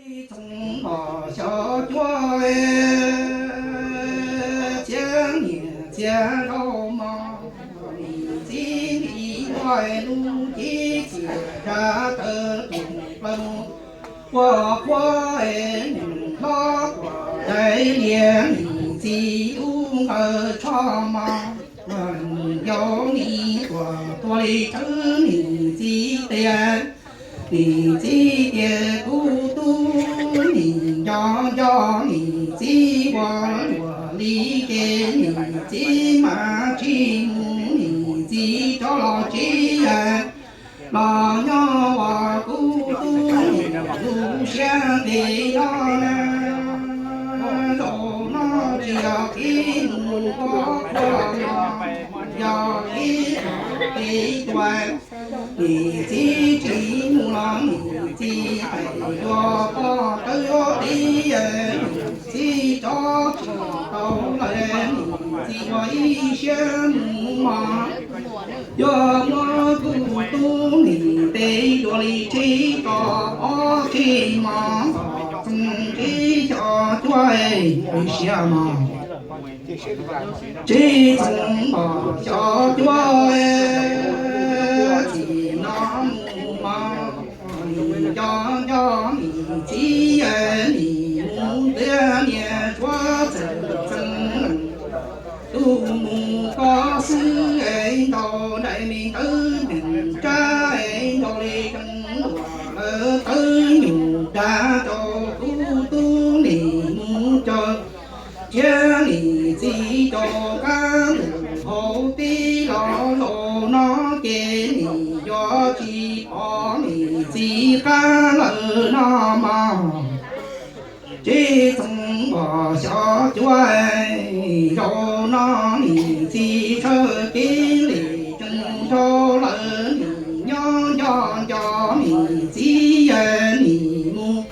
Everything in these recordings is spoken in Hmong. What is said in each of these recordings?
Txoov pom xyov cuab txhiab niam txhiab zaub mog, nim txiv nti nplooj lub cib txias tsa tawv tus plaws mus, ua qhuav mus hlob quas dai lias nim txiv lub nqaws tsho mog, yau nim tuam tuag li tsawb nim txiv tias, nim txiv tias kuv tub nim nco nco nim txiv ua luam li ces nim txiv mas tsis mus nim txiv rov los tsis los nyob ua kuv tub nim lub siab ntev no na. Zaum no tsis yog tib mus koj qhuas no, yog tib mus tib tuag. Nim txiv tsis mus los nim txiv pem yuav poj tawb yuav tib, nim txiv tso tsis tau lawm, nim txiv ua ib siab mus mog. Yuav muab kuv tub nim tes yuav li tsib tso ob tsib mog, txoov tsib xyov cuab siab mog. Tsib txoov pom xyov cuab txim no mus mog, nim nco nco nim txiv nim mus tiab niag tshuab txawm txeev leej tus mus koj xwb es ntaus daim me ntawv neeg tsab es ntaus li zeeg luam lawv tawb nyuj dag rau kuv tub nim mus caw thiab nim txiv caum qab ntug hauv tib los zaum no ces nim yuav tsis pom nim txiv qab lawm no mog. Tsib txoov pom xyov cuab zaum no nim txiv sawv kev li tseem nrau lawm nim nyob nco nco nim txiv nim mus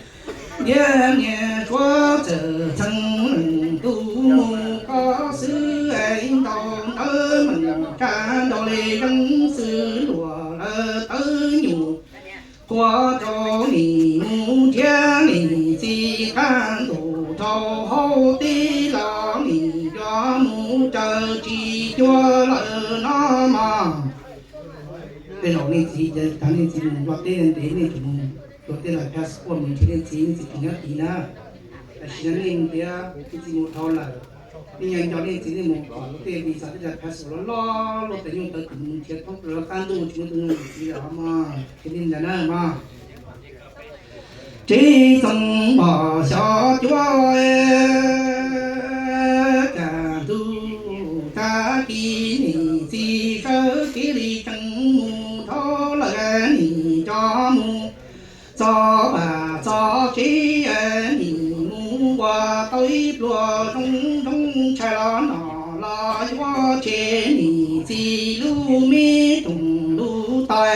tiab niag tshuab txawm txeev leej tus mus koj xwb es ntaus ntawv meej tsab ntaus li zeeg xwb luam lawv tawb nyuj qhuav rau nim mus thiab nim txiv qab ntug rau hauv tib los nim yuav mus caw tsis cuag lawm no mog. Tej zaum nej txiv, cas nej txiv mus npaj teb ntev nej tseem mus tua tej lawm passport mus nrhiav nej txiv, nej txiv tseem nyob tid na. Tam sim no nej tias nej txiv mus dhau lawm, nej nco nco nej txiv nej mus kom tej visa tej lawm passport loj loj luaj tes nyuj tawv tseem mus nrhiav thoob plaws qab ntuj tsis muaj tus nug nim txiv lawm mog, ces nej ntag na mog. Tsib txoov pom xyov cuab cas ntuj tag kis nim txiv sawv kev li tseem mus dhau lawm nim cov mus txog vaj txog tsev nim mus ua tau ib pluag zoo zoo tshais los no los yuav tseg nim txiv lub me rooj lub taw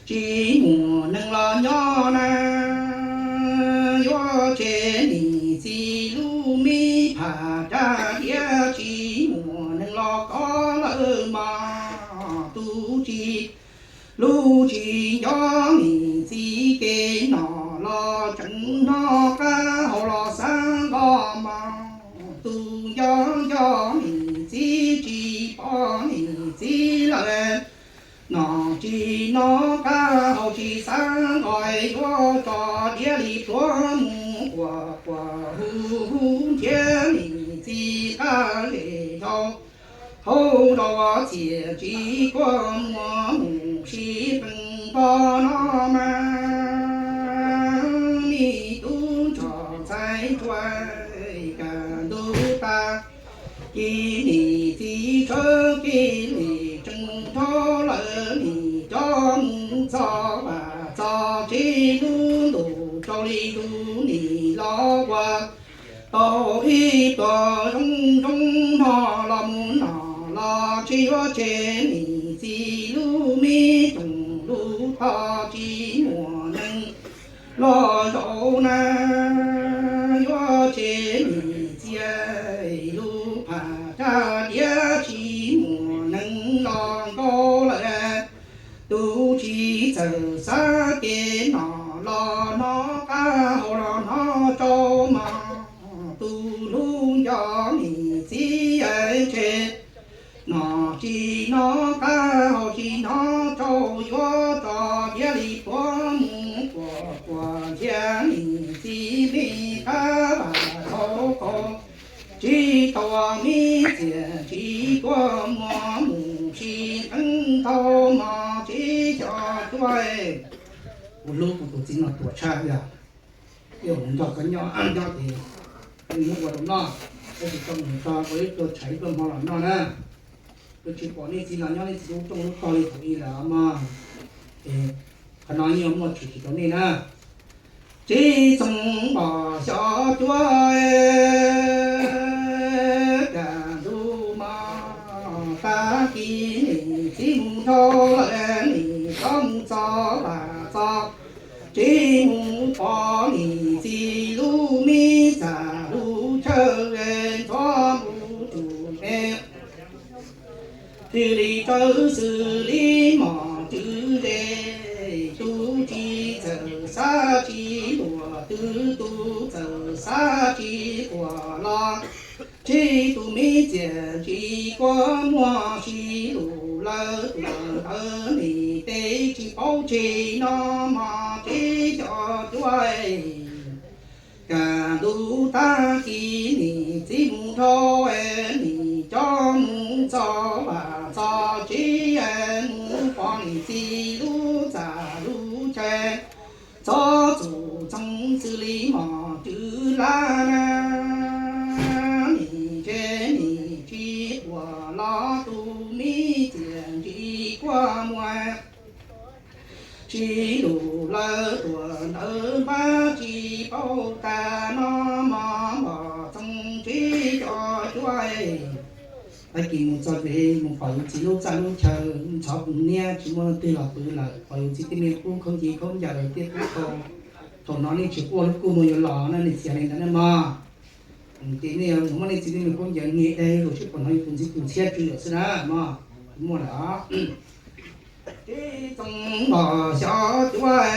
tsis muaj neeg los nyob na. Yuav tseg nim txiv lub me pham rab diav tsis muaj neeg los kov lawm mas tus tsis lub tsis nco nim txiv kev no los tseem hnov qab hau los xav nqos mas tus nco nco nim txiv tsis pom nim txiv lawm. No tsis hnov qab hau tsis xav nqos yuav tso diav li pluav mus quas quas hu hu nrhiav nim txiv qab zem dhau hauv rau txias tsis kuaj muag mus sib qees pog no mas nim tub nrog ntxhais tsuas kaj ntug tag kis nim txiv sawv kev li tseem dhau lawm nim cov mus txog vaj txog tsev lub ntuj rau li lub nim los ua tau ib pluag zoo zoo no los mus no los tsis yuav tseg nim txiv lub me rooj lub taw tsis muaj neeg los zaum na. Yuav tseg nim txiv lub pham rab diav tsis muaj neeg los nkaus lawm. Tus tsis txawj xav kev no los hnov qab hauv los hnov rau mog, tus hlub nco niam txiv ntshe. Noj tsis hnov qab haus tsis hnov rau, yuav tso tiav li puav mus kuam kuam ntxhias niam txiv me qab vam tau qaug. Tsis tau me txiam tsis tuaj muag mus sim qeeb thau mog tsis xyov cuab. Kuv hlub kuv tus txiv no tuam tshaj yog, yog nrog koj nyob nyob ces muab ua rau noj, tab sis tau mus tso ua ib pluag tshav ib pluag hmo los noj na. Kuv tsis pom nej txiv los nyob nej txiv lub rooj lub tog li thaum ub lawm mog. Qhov no yeej muaj tshwm sim rau nej na. Tsis txhob pom xyov cuab kaj ntug mog, tag kis niam txiv mus dhau lawm nim txhob mus txog vam txog. Tsis mus pom niam txiv lub me txaj lub chaw, ntxhov mus tus me. Xws li tsawv xws li mos tswv ze, tus tsis txawj xav tsis luag twg, tus txawj xav tsis quaj los. Tsis tus me txiam tsis quaj muag, tsis lus lawv tuam ntawv nim tej tsis paub tsis no mog tsis xyov cuab. Kaj ntug tag kis niam txiv mus dhau, nim coj mus txog vam txog tsev, mus pom niam txiv lub txaj lub chaw. Txhob txhum txhoov xws li mos tswv lab na, nim tsev nim tsis quaj los, tus me txiam tsis quaj muag. Tsis lus lawv tuam ntawv npab tsis paub tag no mog npom txhoov tsis xyov cuab. Tag kis mus txog tsev mus pom yus txiv lub txaj lub chaw, ntxhov mus niab tsis muaj leej twg los pw lawm, pom yus txiv tej me qub khaub ncaws khaub ncaws thiab qub khau. Thaum no nej tsis quaj lub kuj muag yuav los na, nej txiv hais li ntawd na mog. Ces nej yuav muab nej txiv tej me khaub ncaws nias dai lug sib pom no yus tus ntxhib tus ntxhiab tsw yam xwb na mog. Muaj lawm. Tsis txhob pom xyov cuab,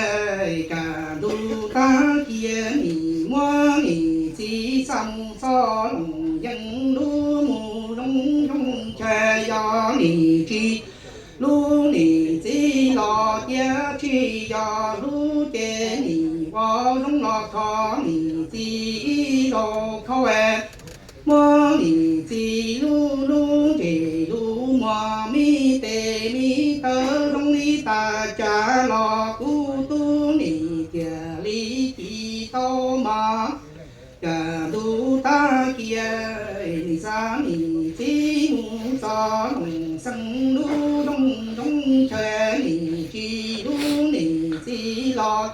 kaj ntug tag kis nim muab niam txiv xa mus txog loos yees, lub mus zoo zoo chaw yog niam txiv lub, niam txiv los tiav tsis yog lub, ces nim ua zoo los kho niam txiv ib zaug khaub. Muab niam txiv lub lub ntsej lub muag, me tes me taw zoo li tas tsav los, kuv tub niam tiag li ci tau mog. Kaj ntug tag kis nim xa niam txiv mus txog loos xeev, lub zoo zoo chaw niam txiv lub, niam txiv los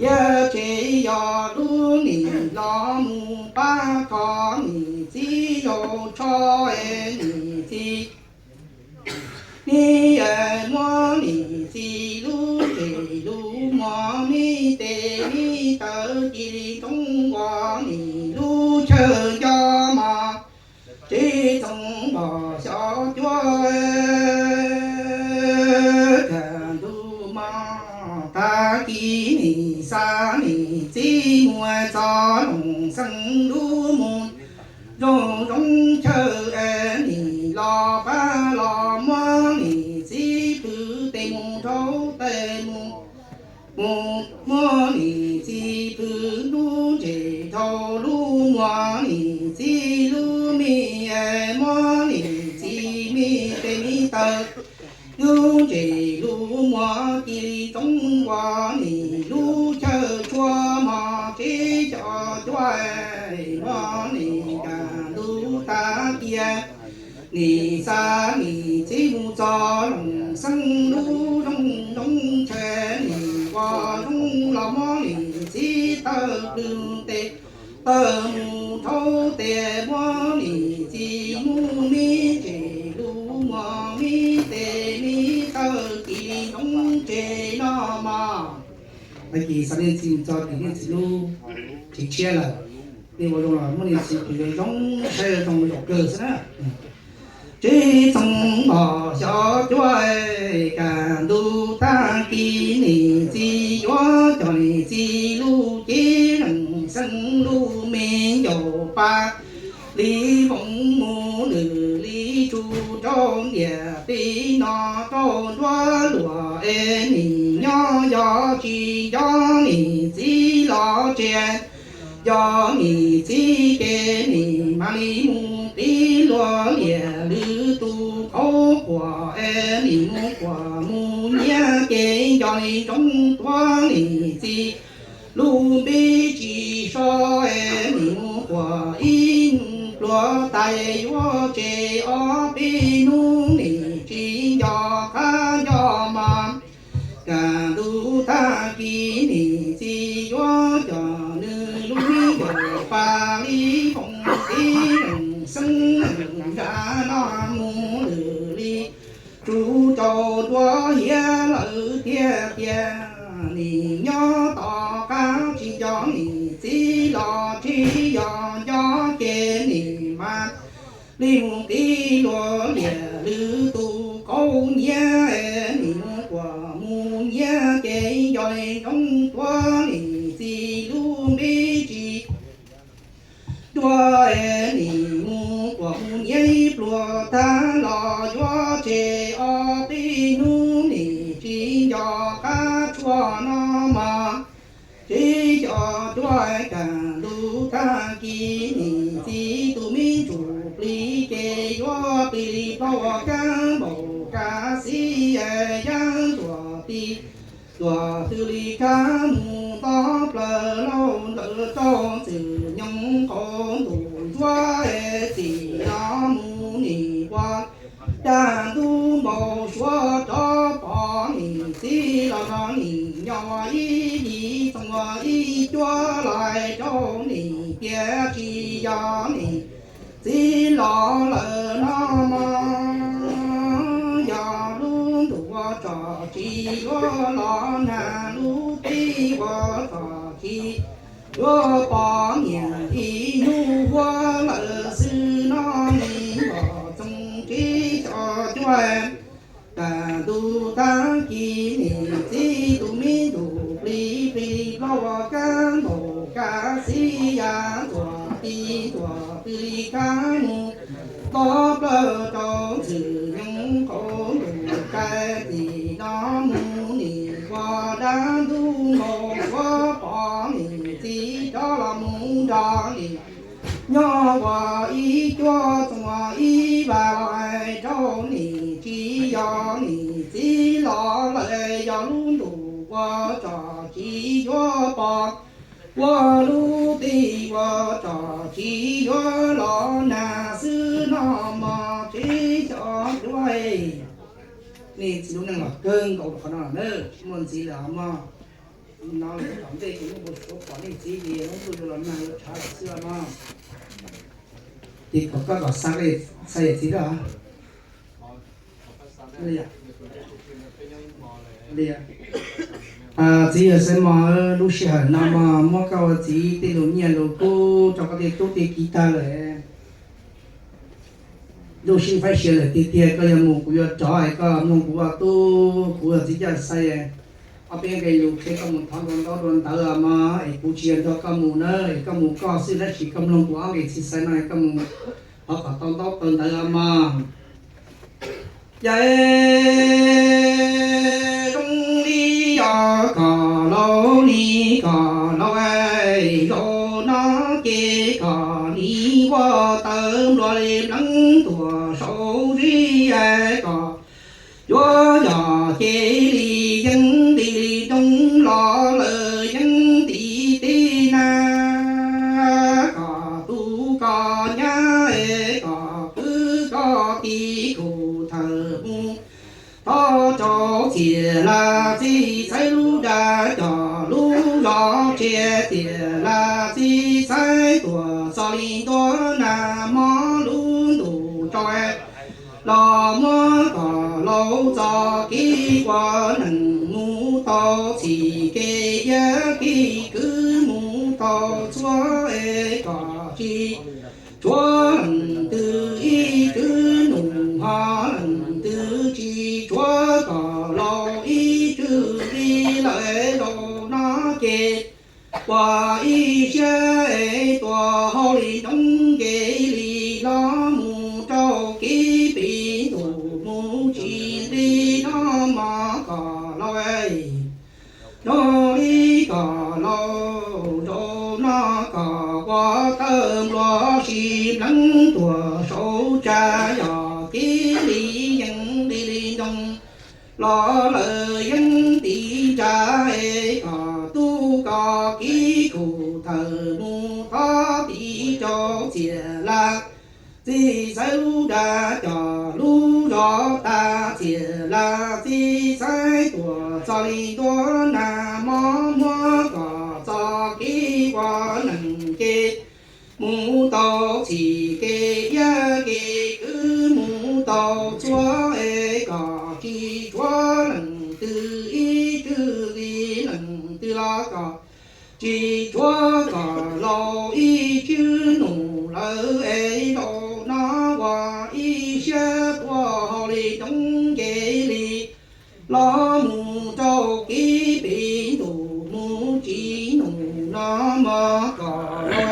tiav tsis yog lub, nim los mus pab kho niam txiv zaug tsho, niam txiv. Nim muab niam txiv lub ntsej lub muag, me tes me taw cia li ntsoov ua niam lub chaw nco mog. Tsis txhob pom xyov cuab, kaj ntug mog tag kis nim xa niam txiv mus txog loos xeev, lub mus zoo zoo chaw, nim los pab los muab niam txiv plhws tes mus dhau tes mus, mus muab niam txiv plhws lub ntsej dhau lub muag, niam txiv lub me, muab niam txiv me tes me taw, lub ntsej lub muag cia li ntsoov ua niam lub chaw tshuab mog. Tsis xyov cuab, muab niam kaj ntug tag kis nim xa niam txiv mus txog loos xeev, lub zoo zoo chaw nim ua zoo los muab niam txiv taw plhws tes taw mus dhau tes, muab niam txiv lub me ntsej lub muag, me tes me taw cia li ntsoov tsev no mog. Tag kis xa niam txiv mus txog tim niam txiv lub tsev tshiab lawm, nej ua zoo los muab niam txiv plhws zoo zoo, saib zoo zaum kawg xwb na. Tsis txhob pom xyov cuab, kaj ntug tag kis niam txiv yuav coj niam txiv lub cev xeeb lub me ncaus paj li foom mus lwm li tsuj rau ntiaj teb no rau nruab luag es nim nyob yog tsis nco niam txiv los tsev, yog niam txiv ces nim mam li mus qhib luag liam lwm tus qauv quas es nim mus quas mus nyiaj ces nco li ntsoov tuag niam txiv lub npe tsis so es nim mus quas ib pluag tais yuav tseg ob peb hnub nim tsis nco qab nco mas. Kaj ntug tag kis niam txiv yuav coj nws lub me ncaus paj li foom tib neeg xeeb nra no mus lwm li tsuj rau nruab hiav lawm tiag tiag. Nim nyob tom qab tsis nco niam txiv los tsis yog nco ces nim mas li mus qhib luag liam lwm tus qauv nyiaj es nim mus quas mus nyiaj ces nco li ntsoov tuag niam txiv lub npe tsis dua es nim mus quas mus nyiaj ib pluag tag los yuav tseg ob peb hnub nim tsis nco qab tshuaj no mas. Tsis xyov cuag kaj ntug tag kis niam txiv tus me ntsuj plig ces yuav plig li plaub kab npaum kaj xib yab tuam ti tuam twg li kab mus nto plaws lauj ntawm rau ntxwg nyoog qaum ntuj ntsuab es txij no mus nim ua kaj ntug npau suav rov pom niam txiv los no nim nyob ua ib yim txoos ua ib cuab lais rau niam tiag tsis yog niam txiv los lawm no mas. Yog lub ntuj ua tsom tsis yuav los nag lub teb ua tsom tsis yuav pom niam ib hnub ua lawm xwb no nim npam txoos tsis xyov cuag kaj ntug tag kis niam txiv tus me ntsuj plig plig plaub kab npaum kaj xib yab tuam ti tuam twg li kab mus nto plaws rau ntxwg nyoog qaum ntuj kaim txij no mus nim ua dab ntub npau suav pom niam txiv rov los mus nrog niam nyob ua ib cuab txoos ib vaj lais rau niam tsis yog niam txiv los lawm yog lub ntuj ua tsom tsis yuav pom ua lub teb ua tsom tsis yuav los nag xwb no mas tsis xyov cuag nej txiv lub neej los kawg nkaus qhov no na, tsis muaj ntxiv lawm mog. No lawv tom ntej ces muaj npau suav pom nej txiv ces lub ntuj yuav los nag yuav tshav lawm xwb mog. Ces kom koj kom xa, xa yawm txiv koj. Txiv yawg Xaiv Mos, lub sij hawm no mas muab koj ua txiv tej lus nyiaj lus kub rau koj tej tub tej kiv tag lawm. Lub sij hawm faib sia lawm tiag tiag, koj yuav mus kuv yuav rov es koj mloog kuv ua tub, kuv ua txiv coj xaiv. Ob peb nqe lus qhia koj mus thov dua ntaub dua ntawv mog, es kuv tsis yog nrog koj mus na, es koj mus koj xwb tab sis koj mloog kuv ob nqe txiv xaiv no es koj mus thov kom tau ntaub tau ntawv mog. Yog zoo li yog kom laus li kom laus, zaum no ces kom nim ua tawv nplua li npleev tuam saum zib kom yuav yog ces li yeeb nti li nroo los lawm yeeb nti teb na, kom tu kom nyab es kom kwv kom tij khuv thawm mus thov rau txiv laj txiv xaiv lub dag coj lub zos tsev, txiv laj txiv xaiv tuam txog li ntuav nag hmo lub ntuj tsaus los muab kom laus txoj kev ua neeg mus tau txhim kev, yog kev kwv mus tau txhua es kom tsis tshuav leej twg ib txwm nus, ho leej twg tsis tshuav kom laus ib txwm li lawm. Zaum no ces ua ib ib siab es tuaj hauj li nroo nce li los mus rau kev pem ntuj mus tsis nqis no mog koj laus. Zoo li koj laus, zaum no koj ua tawg npluag sis mleev tuaj saum tsav yog kev li yeej nqis li nroo los lawm yeej nti ntsa es koj tub koj kev khuj thawm mus thov tiv rau txhia laj txiv xaiv lub dag coj lub zos tag txhia laj txiv xaiv tuaj txog li ntua nag mov muab koj txoj kev ua neeg kev mus tau txhim kev iab kev kwv mus tau txhua es koj tsis tshuav leej twg ib tswv li leej twg los koj tsis tshuav koj laus ib tswv nus lawm es zaum no ua ib siab tuaj hauj li nroo nce li los